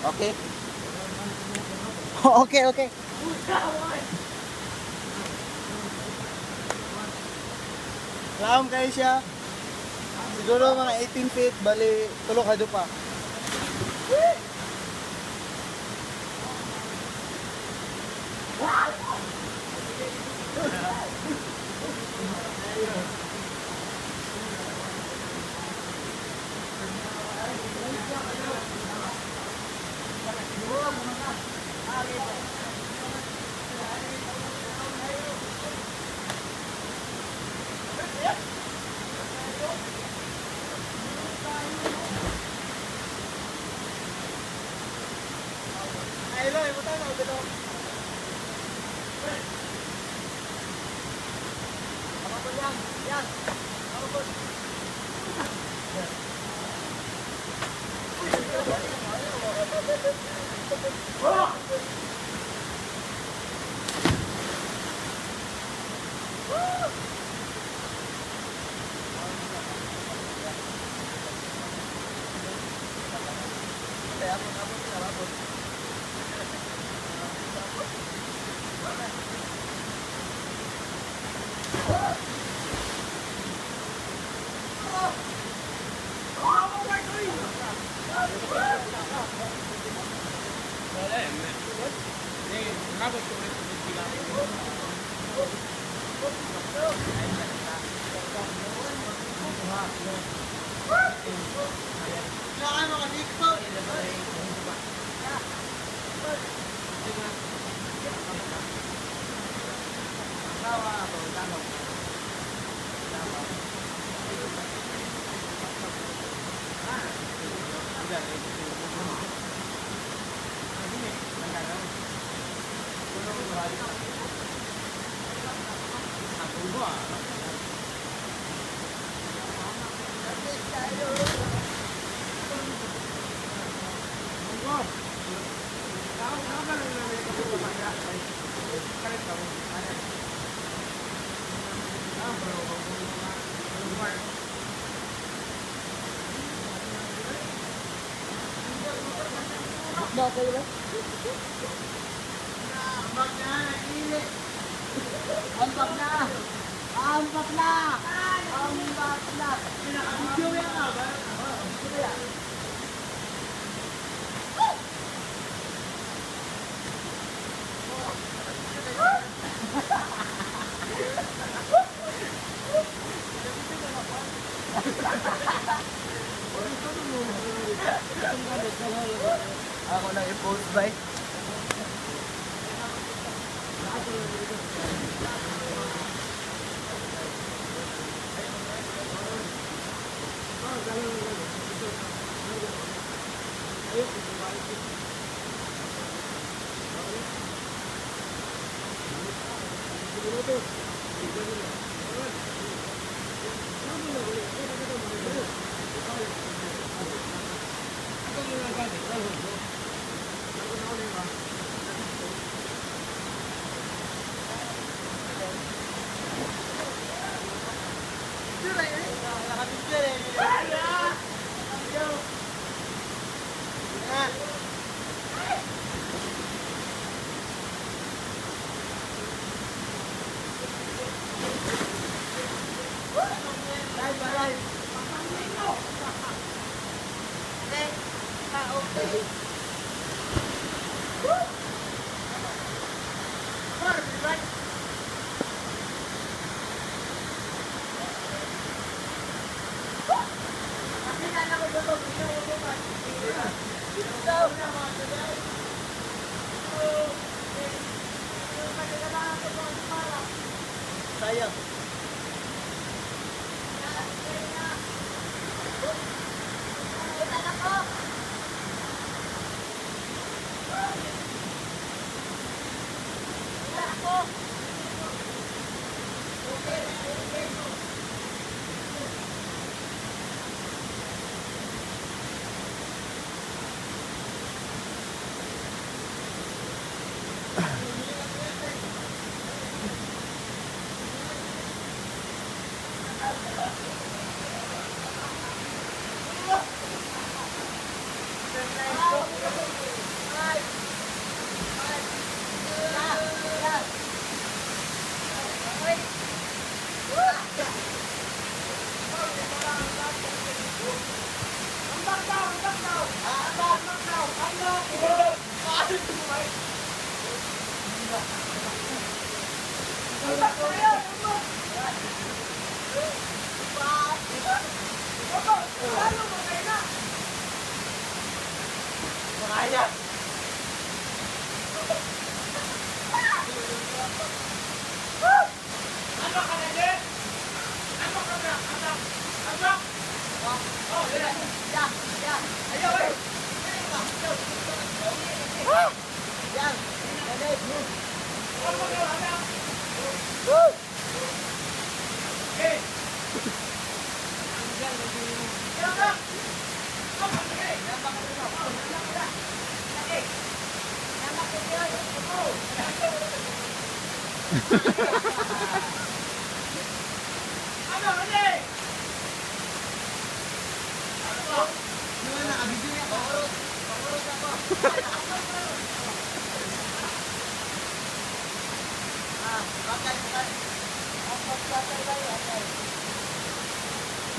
Okay. Okay, okay. Laom kayo siya. Siguro mga 18 feet, bali tulok hado pa. Ay, Loy, buta na, dito. Apa po yan? Yan. Apa po? Bakit ba? Ambak na, nagilit. Ampak na! Ampak na! Ampak na! Video yan nga ba? Ano yan? Ako na i-post by. Sayang.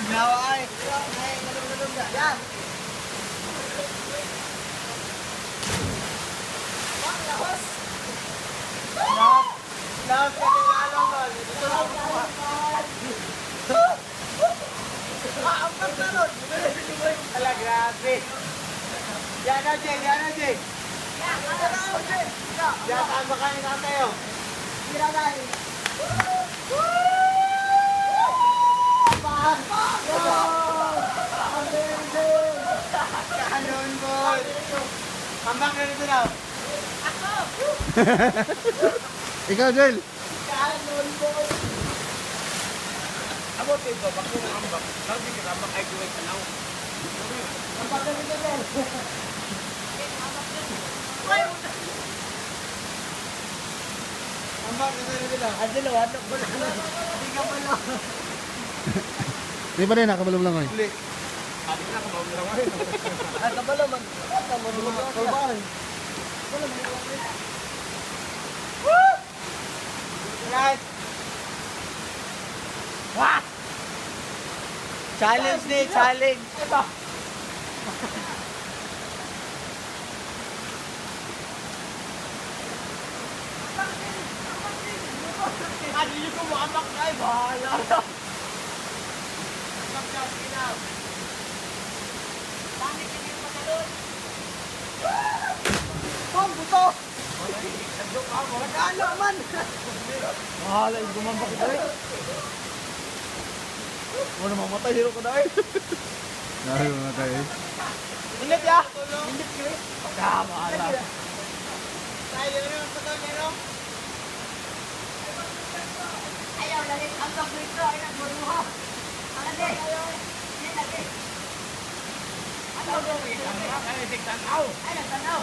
Nawa ay. Yan. Lahat ka nilalong tol. Ito lang kuha. Ang pagkaroon. Ala, grabe. Yan na, Jay. Yan na, Jay. Yan, saan ba kayo na tayo? Tira na eh. Kanon boy. Kambak na rito daw. Ikaw, Joel. Kanon boy. Abo tito, bakit na kambak? Sabi ka kambak ay kuwait na ako. Ang pagkaroon nito din. Kambak na rito daw. Ang dalawa, hindi ka pala. Di ba rin, nakabalong lang eh. Uli. Adi na kambak na lang ngayon. Ang kabalo, Turbaan. Guys. What? Challenge ni, challenge. Ito. Adi nyo ko makambak na ay bahala. Pong, buto. Magkano man? Bahala, yung gumambak ito eh. Ano mamatay, hero ko dahil. Dahil mga tayo eh. Init ya? Init ko eh. Bahala. Tayo din naman sa to, hero. Ayaw, lalit ang pagwito. Ay, nagburuha. Ano din? Yan, lagi. Ano din? Ay, nagtanaw.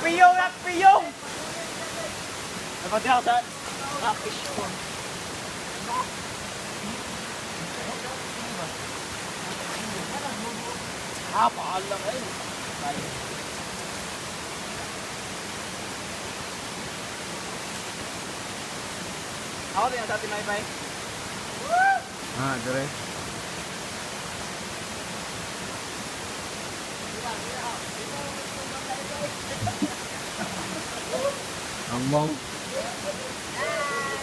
Piyong at piyong! Napati ako sa fish ko. Pahala ka eh. Ako din ang dati may bay. Ah, dire. Ang mong.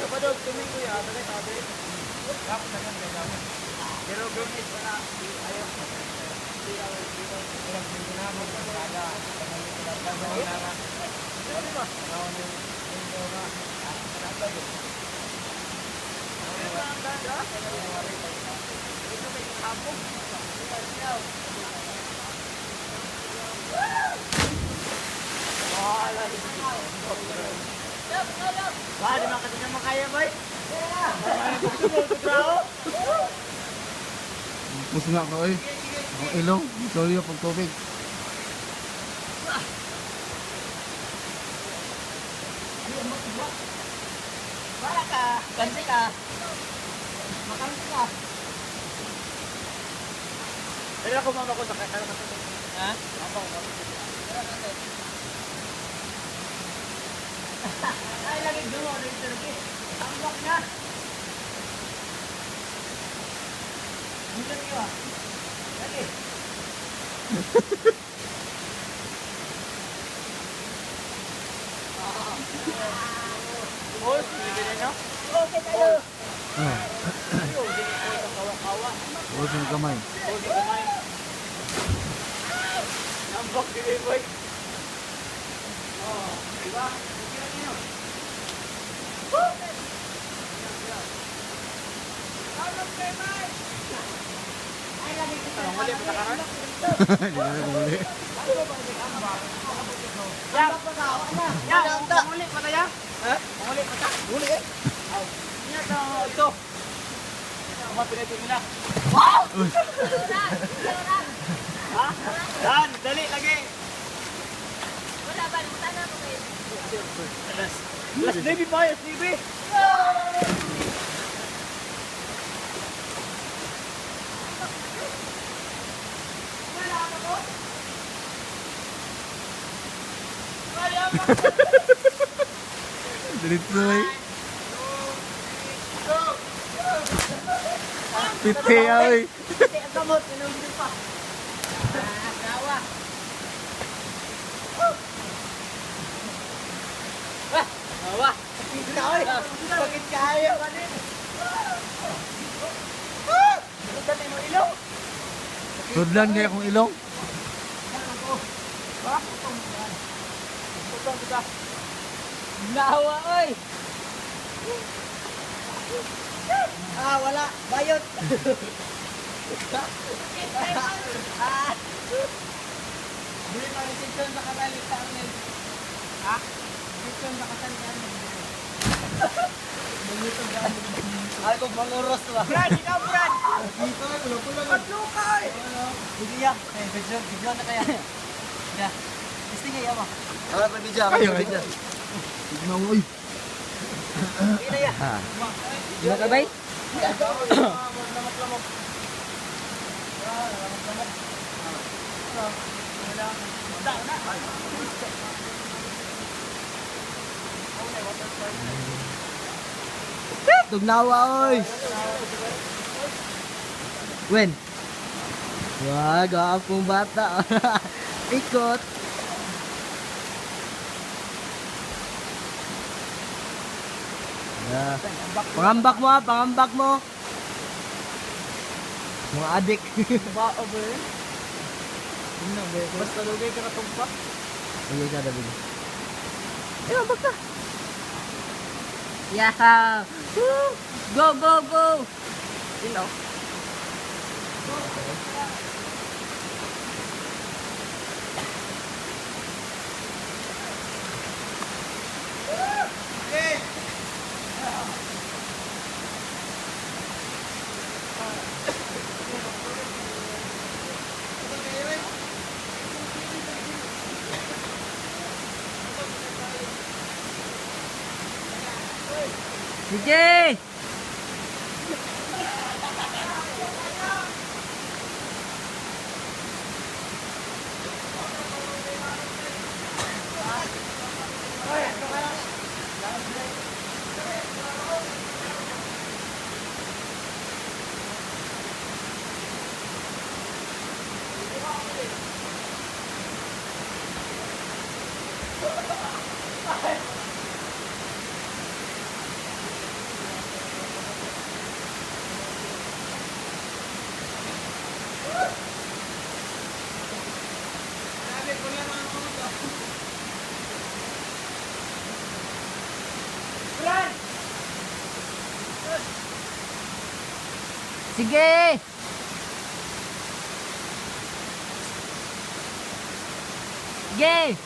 Kapadog, tumingin ko ya. Tagay tabi. Tapos naman kayo naman. Pero gumit pa na. Ayaw. Wah, di makan sama kaya, boy. Puso nga ko eh. Ang ilong. Sorry yung pagtubig. Wala ka. Ganti ka. Makanti ka. Pero ako mama ko sa kakala ka. Ha? Mama ko. Ay, lagi dulo. Ang bak na. Ang lagi ba? Lagi. Oh, sige na no? Okay tayo. Ah, Ayun, hindi ko itong kawa-kawa. puso ng kamay. Oh, di kamay. Nambak din boy. Oh, di ba? Ay, lagi ko sa Muli pa ka ron? Hindi na nagmuli. Yan, yan, muli pa tayo. Ha? Muli pa tayo. Muli eh. Yan, ito. Mga pinatid nila. Uy. Ha? Dan, dali lagi. Wala ba? Sana mo kayo. Last Navy pa, last Navy. Dito ay. Piti ay. Hindi, ang gamot. Inom pa. Gawa. Awa. Kaya. Bakit kaya? Dati mo ilong. Tudlan kaya kong ilong. Nawa, oy. Ah, wala. Bayot. Bili pa rin sityon sa kabalit sa amin. Ha? Sityon sa kasal yan. Ay, kung panguros ba? Brad, ikaw, Brad. Dito, pula-pula. Patlukay. Hindi ya. Video na kaya. Ya. Gusto niya yawa. Ako na video, ako Kayo, na video. Tignan mo, uy. Hindi ya. Ha. Di ka bay? Lamok-lamok. Tugnawa oy. Wen. Wag akong bata. Ikot. Yeah. Pangambak mo, pangambak mo. Mga adik. Ba, over. Basta lugay ka na tumpak. Sige ka David. Ayun, baka. Yeah. Woo! Go, go, go. Ilaw. Sige. Sige. Sige.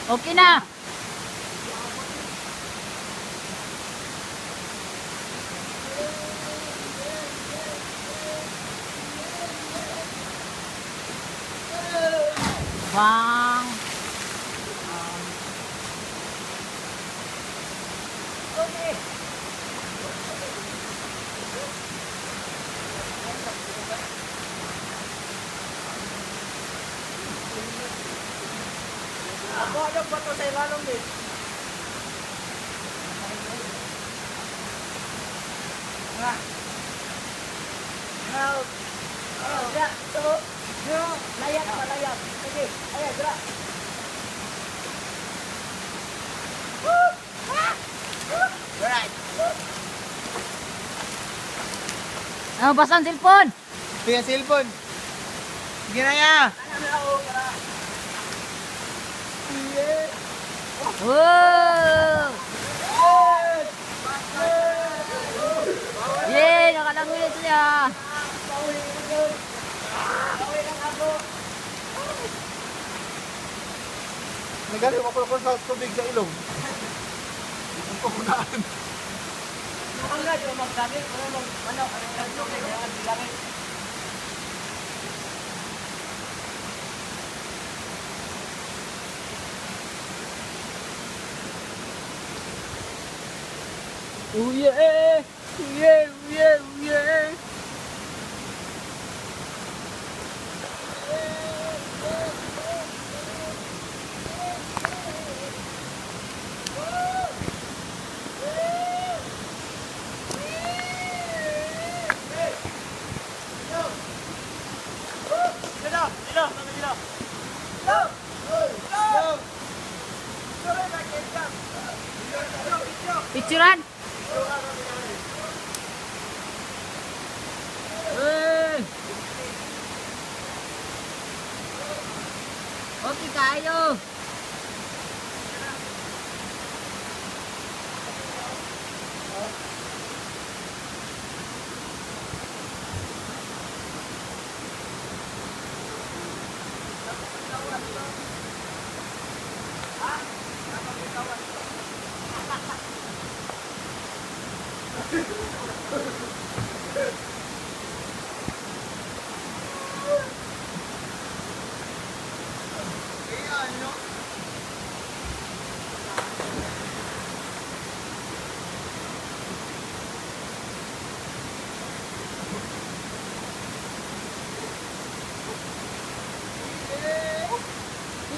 Okay na. Bang. Okay. Ako, ano ba ito sa ilalong din? Help! Oh, yeah. So, Layap pa, layap. Sige, ayan, dra. Alright. Ano ba ang cellphone? Sige, cellphone. Sige na ya. Wow! Yay! Nakalangulit siya! Nagaling ako sa tubig sa ilong. Ang pakunaan. Ang nga, di ba magdamit? Ano, magdamit? Oh yeah! Oh yeah! Oh yeah! Oh yeah! Picturean! Hey! Okay kayo!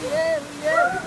Yeah! Yeah!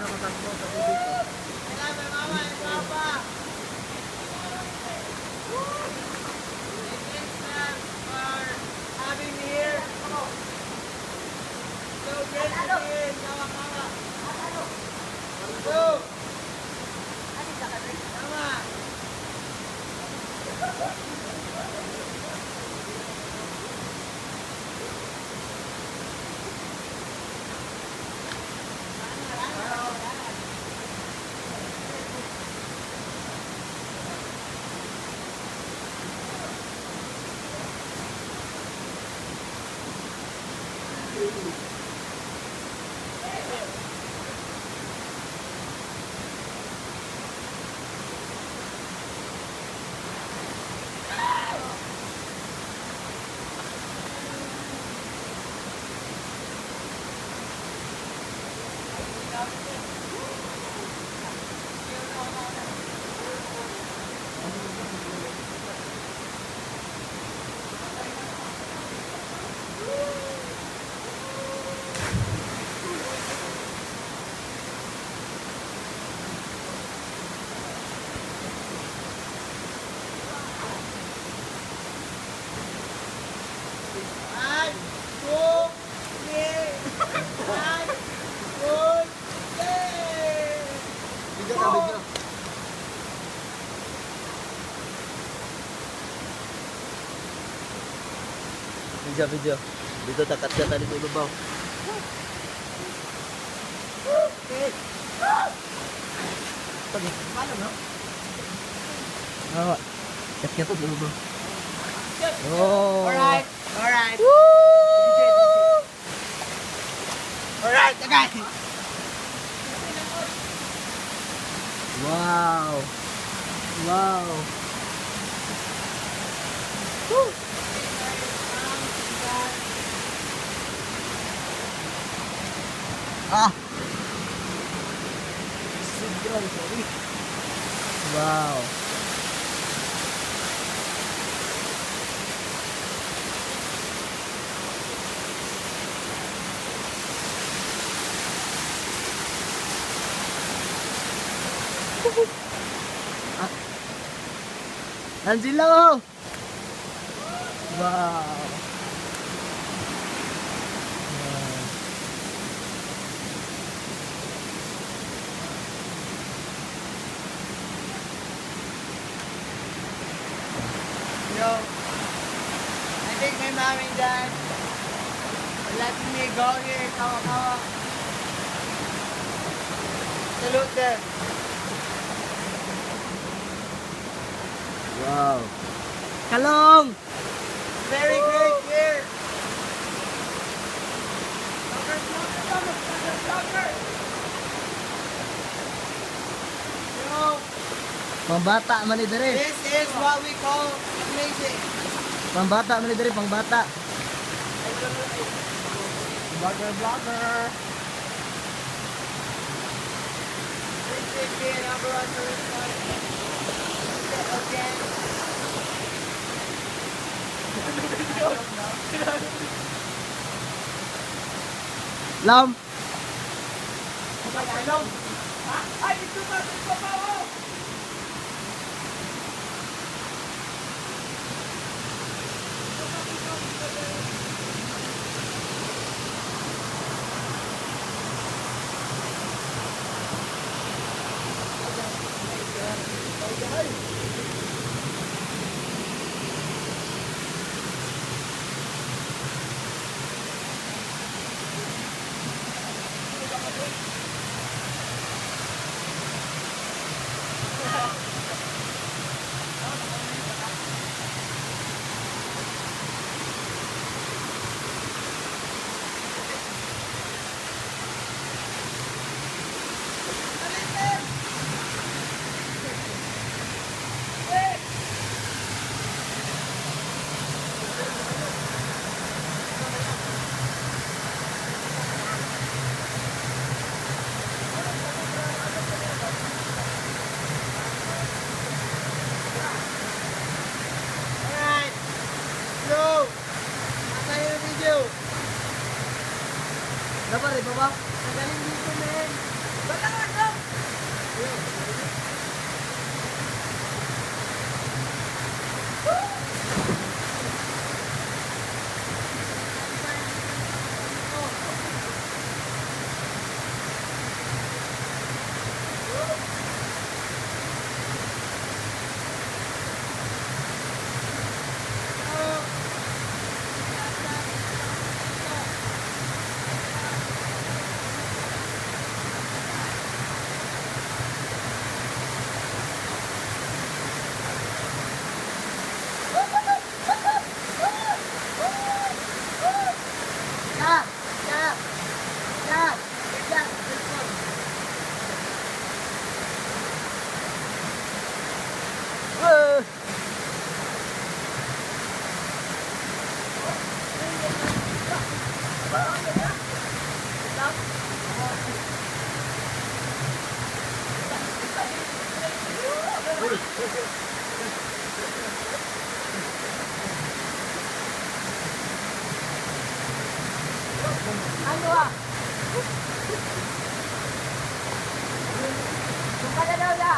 Video. Dito takat ka tadi sa lubaw. Oh, cat ka to dulu. Oh. Alright. Alright, guys. Wow. Wow. Ah. Wow. Angelo! Wow. Wow. coming, Dad. Letting me go here. Kawa-kawa. Salute them. Wow. Kalong! Very great here. Yo, Pambata man ni dere. this is what we call amazing. Pambata man ni dere, pangbata. Vlogger. This is being number one for this one. Again. Lam. Ay, ito ba? Ito ba? Oh! Alright. So, nasa yung video. Dapat rin pa ba? Magaling dito, man. Wala ka daw! Ano ah? Sumpa na daw ya.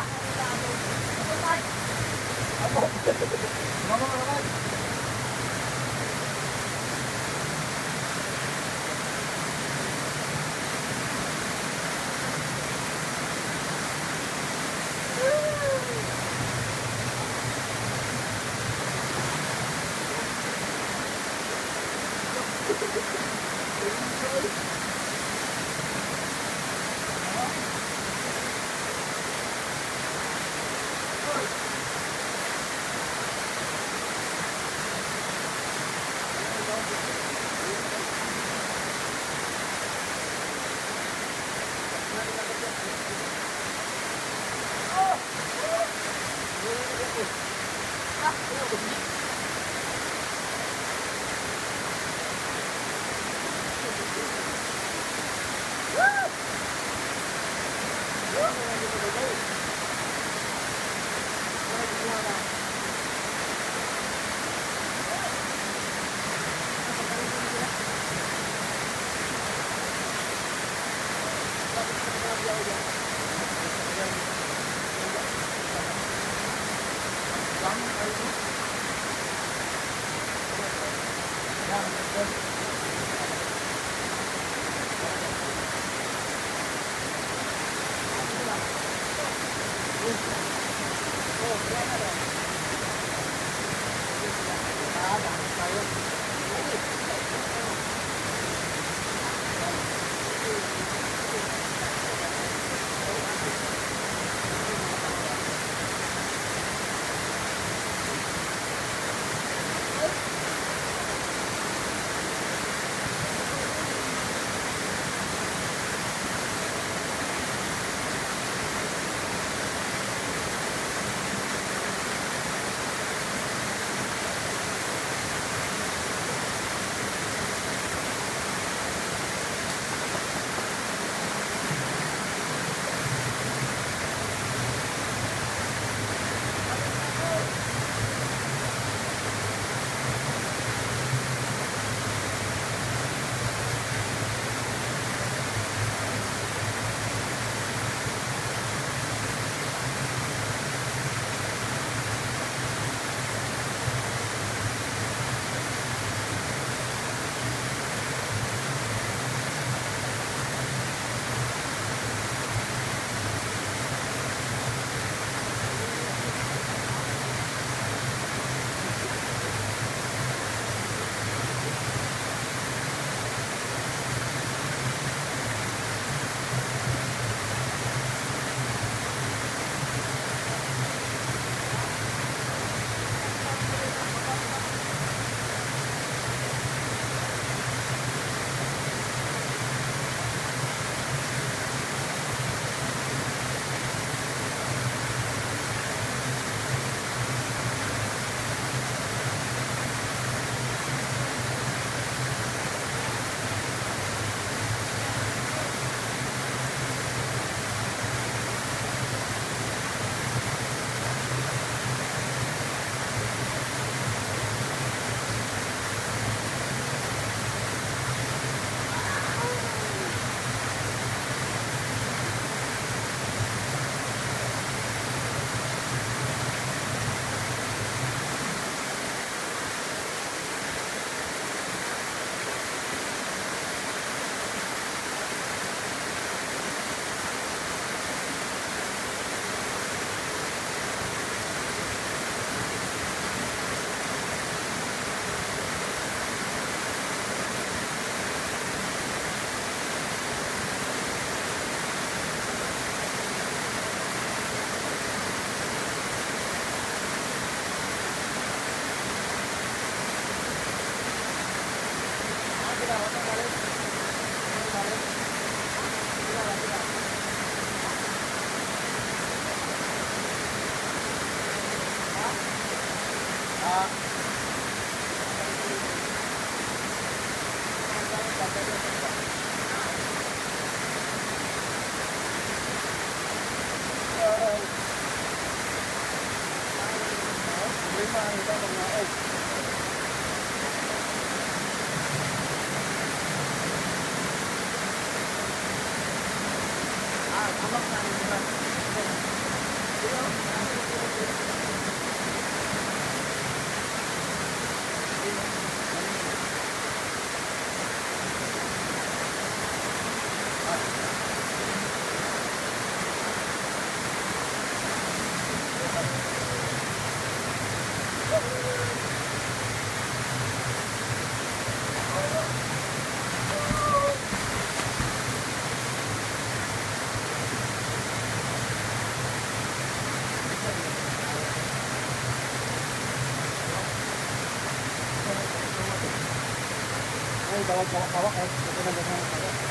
ang ito ng naog. Tawag na rin ba? Ay, bawag kawak eh. Ito na ba